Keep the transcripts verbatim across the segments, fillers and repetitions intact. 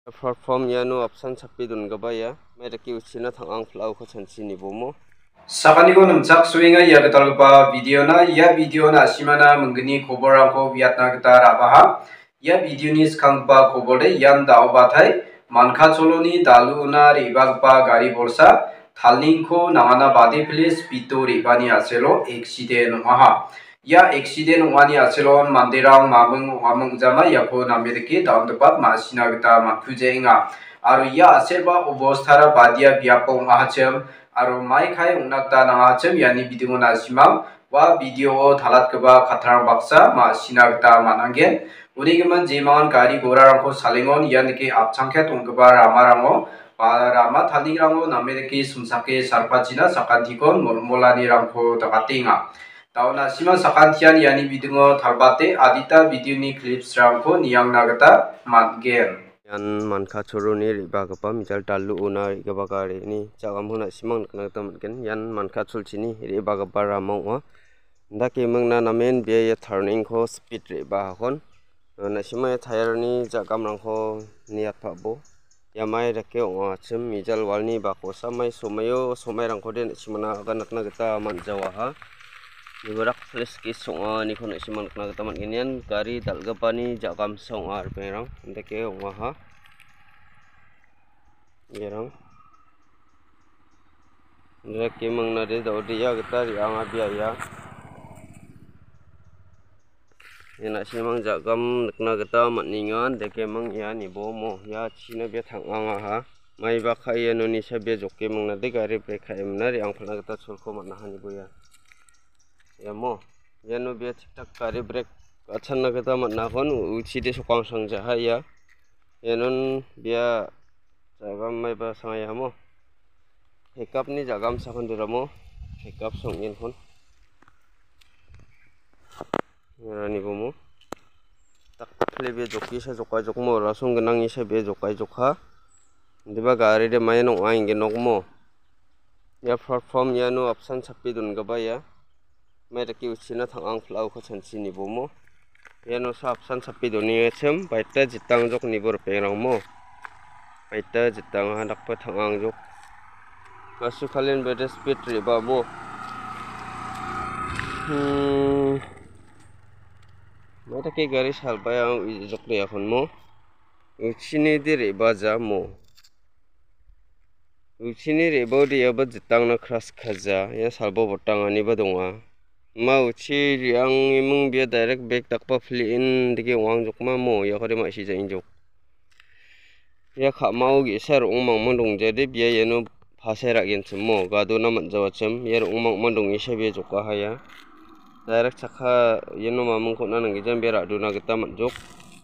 Platform iano apsan chape dongipa ia. Mai dake uchina tang·ang pil·aoka chanchi nibomo. Sakaniko nimchaksoenga ia gitalgipa videona. Ia videona asimana minggni koborrangko uiatna gita ra·baha. Ia videoni skanggipa kobolde ian da·obatai Mankacholoni daluona re·bagipa gari bolsa talningko nangana bade pile spito re·bani a·selo eksiden ong·aha. Ia eksiden ong·ani a·selon manderang maming ong·aming ong·jama iako name dake da·ongipa ma·sina gita man·kujaenga. Aro ia a·selba obostara badia biapo ong·ahachim aro mai kai ong·na gita nangachim iani bidingo na·simang ua videoo talatgipa kattarang baksa ma·sina gita man·angen. Unigimin jemangan gari gorarangko salengon ian dake apchangket ong·gipa ramarango ba rama talningrango name dake simsake sarpachina sakantikon molmolanirangko dakatenga. Da·o na·simang sakantian iani bidingo talbate adita videoni clipsrangko niangna gita man·gen. Ian Mankacholoni re·bagipa mijal daluona re·gipa garini ja·gamon na·simang nikna gita man·gen. Ian Mankacholchini re·bagipa rama ong·a. Indake mingna namen bia ia turningko speed re·baahakon. Na·simang ia tyre-ni ja·gamrangko niatpabo. Ia mai dake ong·achim mijal walni bakosa mai somaio somairangkode na·simana aganatna gita man·jawaha. Ibarak ples kes ong·aniko na·simang nikna gita man·gen. Ian gari dal·gipani ja·gamsa ong·a ripengrang. Indake ong·aha. Iarang. Indake mangnade dal·bea gita re·anga bia ia. Ia na·simang ja·gam nikna gita man·enga, indake mang ia nibomo ia china bia tang·angaha. Maiba ka·ianoni sabia joke mangnade gari brake ka·emna re·angpalna gita cholko man·aha nibo ia. Iamo, iano bia tik-tak gari brake ka·channa gita man·akon u-, uchide sokangchangjaha ia. Ianon bia ja·gam maiba sangaiamo. Pekapni ja·gamsakon deramo. Pekap song·genkon. Iarani bomo. Dakple bia jokisa jokai jokmo, rasong gnang isa bia jokai jokha. Indiba gari de maia nong·a ingge nokmo. Ia platform iano apsan chape dongipa ia. Mai dake uchina tang·ang pil·aoka chanchi nibomo. Iano sa apsan chape donengachim, baita jitdangjok nibo ripengrangmo. Baita jitdang handakba tang·angjok. Masu kalen bede speed re·babo. Hmm. Mai dake gari salbae ang u·ijok re·akonmo. Uchinide re·bajamo. Uchini re·baode iaba jitdangna kras kaja, ia salba bottanganiba donga. Ma uchi re·angiming bia direct bag dakba pile·en dake ong·angjokma mo, iakode ma·sija ingjok. Ia ka·mao ge·sa ro·ong mangmang dongjade bia iano pasai ra·genchim mo, gadona man·jawachim. Ia ro·ong mangmang dongesa bia jokaha ia. Direct chakka iano mamingko on·a nanggijam bia ra·dona gita man·jok.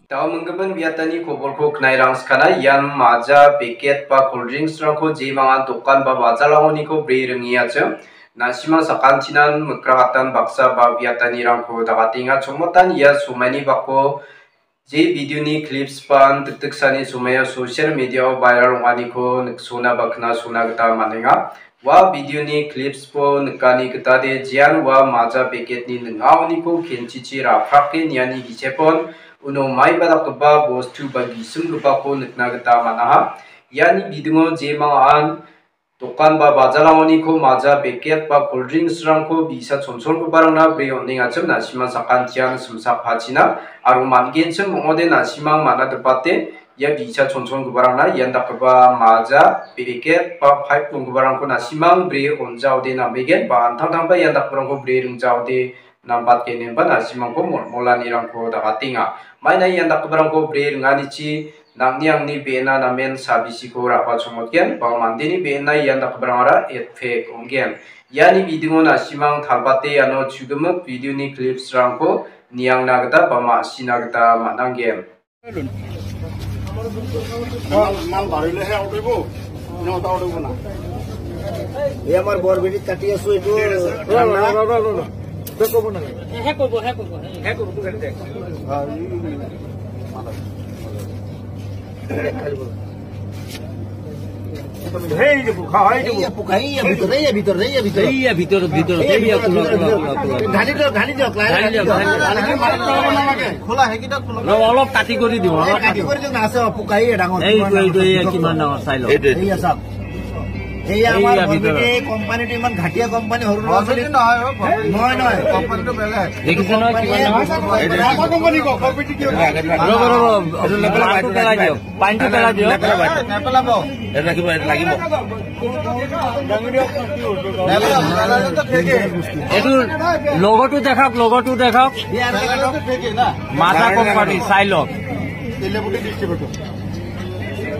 Dao minggimin biatani kobolko knairang skana ian maja, peket ba cold drinks-rangko jemangan dokan ba bajalangoniko bri ringiachim. Na·simang sakantinan mikragatan baksa ba biatanirangko dagatenga. Chongmatan ia somaini bako je videoni clips-ban dikdiksani somaio social media-o viral ong·aniko niksona ba knasona gita man·enga. Ua videoni clips-bo nikani gitade jean ua maja peketni ning·aoniko kenchichi raprake niani gisepon uno maiba dakgipa bostu ba gisimgipako nikna gita man·aha. Iani bidingo jemangan dokan ba bajalangoniko maja peket ba cold drinks-rangko bi·sa chonchongiparangna bri on·engachim na·simang sakantian simsakpachina aro man·genchim ong·ode na·simang man·a dipate ia bi·sa chonchongiparangna ian dakgipa maja, peket ba paip donggiparangko na·simang bri on·jaode namegen ba an·tangtangba ian dakgiparangko bri ringjaode nambatgenenba na·simangko molmolanirangko dagatenga. Maina ian dakgiparangko bri ringanichi nang·ni angni be·ena namen sabisiko ra·bachongmotgen ba mandeni be·ena ian dakgiparangara etpek ong·gen. Iani bidingo na·simang talbate iano chugimik videoni clips-rangko niangna gita ba ma·sina gita man·angen. এই আমাৰ বৰবিৰিত কাটি আছো এইটো। না, না, না, না, না, না। তই ক'ব নালাগে। হে ক'ব, হে ক'ব, হে ক'ব, তোক দে। এই যে পোকা, এই যে পোকা, এই যে ভিতরে, এই যে ভিতরে, এই যে ভিতরে। এইয়া ভিতৰত, ভিতৰত, এইয়া খোলা, খোলা, খোলা, খোলা। ঢালি দিয়ক, ঢালি দিয়ক, লাহে লাহে ঢালি দিয়ক, ঢালি দিয়ক। ঢালি দিয়ক। খোলা, সেইকেইটা খোলা। ৰ, অলপ কাটি কৰি দিওঁ, অলপ এই কাটি কাটি কৰি দিয়ক না, আছে, পোকা, এই ডাঙৰ, এইটো, কিমান এইটো, ডাঙৰ, এইয়া কিমান ডাঙৰ, চাই লওক। এইটো, এইটো। এইয়া চাওক। এইয়া আমাৰ এইয়া ভিতৰত। গভৰ্ণমেণ্টে, এই কোম্পানীটো ইমান ঘাটিয়া কোম্পানী, সৰু ল'ৰা ছোৱালী। গভৰ্ণমেণ্ট নহয়, অ, গভৰ্ণমেণ্ট নহয়, নহয়। কোম্পানীটো বেলেগ। দেখিছে নহয়, কিমান ডাঙৰ? এইটো ডাঙৰ কোম্পানী কওক, কোম্পানীটো কিয়? ৰ'ব, ৰ'ব, ৰ'ব। এইটো নেপেলাব, মালটো এইটো পেলাই দিয়ক। পানীটো পেলাই দিয়ক। নেপেলাব, এইটো। নেপেলাব। এইটো ৰাখিব, এইটো লাগিব। নেপেলাব, নেপেলাব, এইটো ঠিকেই। এইটো লগ'টো দেখাওক, লগ'টো দেখাওক। নেপেলাব, এইটো ঠিকেই না। মাজা কোম্পানী, চাই লওক। তেলিয়াপতি ডিষ্ট্ৰিবিউটৰ।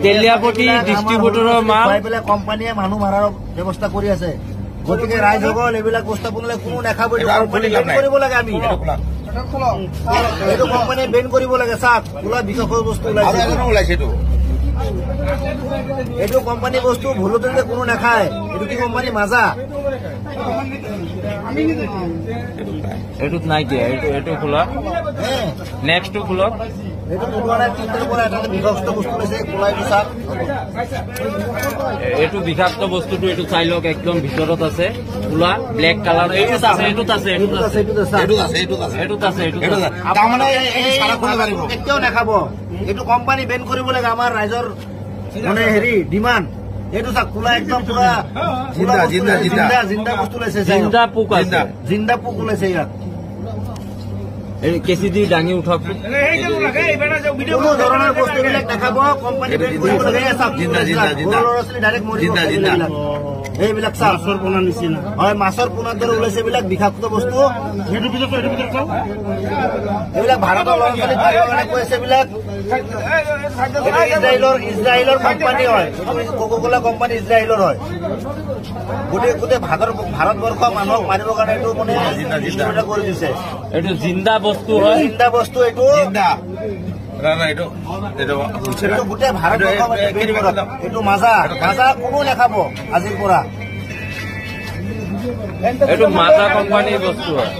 তেলিয়াপতি ডিষ্ট্ৰিবিউটৰৰ মাল। খুৱাই পেলাই কোম্পানীয়ে মানুহ মাৰাৰ ব্যৱস্থা কৰি আছে। গতিকে ৰাইজসকল, এইবিলাক বস্তু আপোনালোকে কোনো নাখাব, এইটো এইটো আৰু কোম্পানী খুলি লাভ বেন নাই। কৰিব লাগে আমি। এইটো খোলা। এইটো কোম্পানী বেন কৰিব লাগে, চাওক, খোলা বিষাক্ত বস্তু আৰু ওলাইছে। এজনো ওলাইছে এইটো। এইটো কোম্পানী বস্তু ভুলতে যে কোনো নাখায়। এইটো কি কোম্পানী? মাজা। এইটোত নাই কিয়? এইটো, এইটো খোলা। হে। নেক্সটটো খোলা। এইটো খোলা নাই, তিনিটাৰ পৰা এটা বিষাক্ত বস্তু ওলাইছে, খোলা এইটো চাওক। এইটো বিষাক্ত বস্তুটো, এইটো চাই লওক, একদম ভিতৰত আছে, খোলা, ব্লেক কালাৰ। এইটোত আছে, এইটোত আছে, এইটোত আছে। এইটোত আছে, এইটোত আছে। এইটোত আছে, এইটোত এইটোত আছে। আছে। তাৰমানে এই, এই চাৰা কোনে মাৰিব? কেতিয়াও নাখাব। এইটো কোম্পানী বেন কৰিব লাগে, আমাৰ ৰাইজৰ মানে হেৰি ডিমাণ্ড। এইটো চাওক, খোলা একদম পুৰা জিন্দা, জিন্দা, জিন্দা। জিন্দা, জিন্দা বস্তু ওলাইছে, চাওক। জিন্দা পোক আছে। জিন্দা। জিন্দা পোক ওলাইছে ইয়াত। এই কেঁচি দি দাঙি উঠাওক। কোনো ধৰণৰ বস্তু এইবিলাক নাখাব, কোম্পানী বেন কৰিব লাগে। এই চাওক, জিন্দা, জিন্দা, জিন্দা। সৰু ল'ৰা ছোৱালী ডাইৰেক্ট মৰিব জিন্দা, জিন্দা। এইবিলাক। এইবিলাক চাওক। মাছৰ পোনা নিচিনা। হয়, মাছৰ পোনাৰ দৰে ওলাইছে এইবিলাক বিষাক্ত বস্তু। এইটো ভিতৰত চাওক, এইটো ভিতৰত চাওক। এইবিলাক ভাৰতৰ ল'ৰা ছোৱালী খাবৰ কাৰণে কৈছে এইবিলাক। এইটো ইজৰাইলৰ, ইজৰাইলৰ কোম্পানী হয়। কোকা কোলা কোম্পানী ইজৰাইলৰ হয়। গোটেই, গোটেই ভাৰতৰ, ভাৰতবৰ্ষৰ মানুহক মাৰিবৰ কাৰণে এইটো মানে জিন্দা, জিন্দা। ডিষ্ট্ৰিবিউট কৰি দিছে। এইটো জিন্দা বস্তু হয়। জিন্দা বস্তু এইটো। জিন্দা। নাই, নাই, এইটো, এইটো এইটো গোটেই ভাৰতবৰ্ষৰ এইটো, এইটো, এইটো মাজা, মাজা কোনো নাখাব আজিৰ পৰা। এইটো মাজা কোম্পানীৰ বস্তু হয়।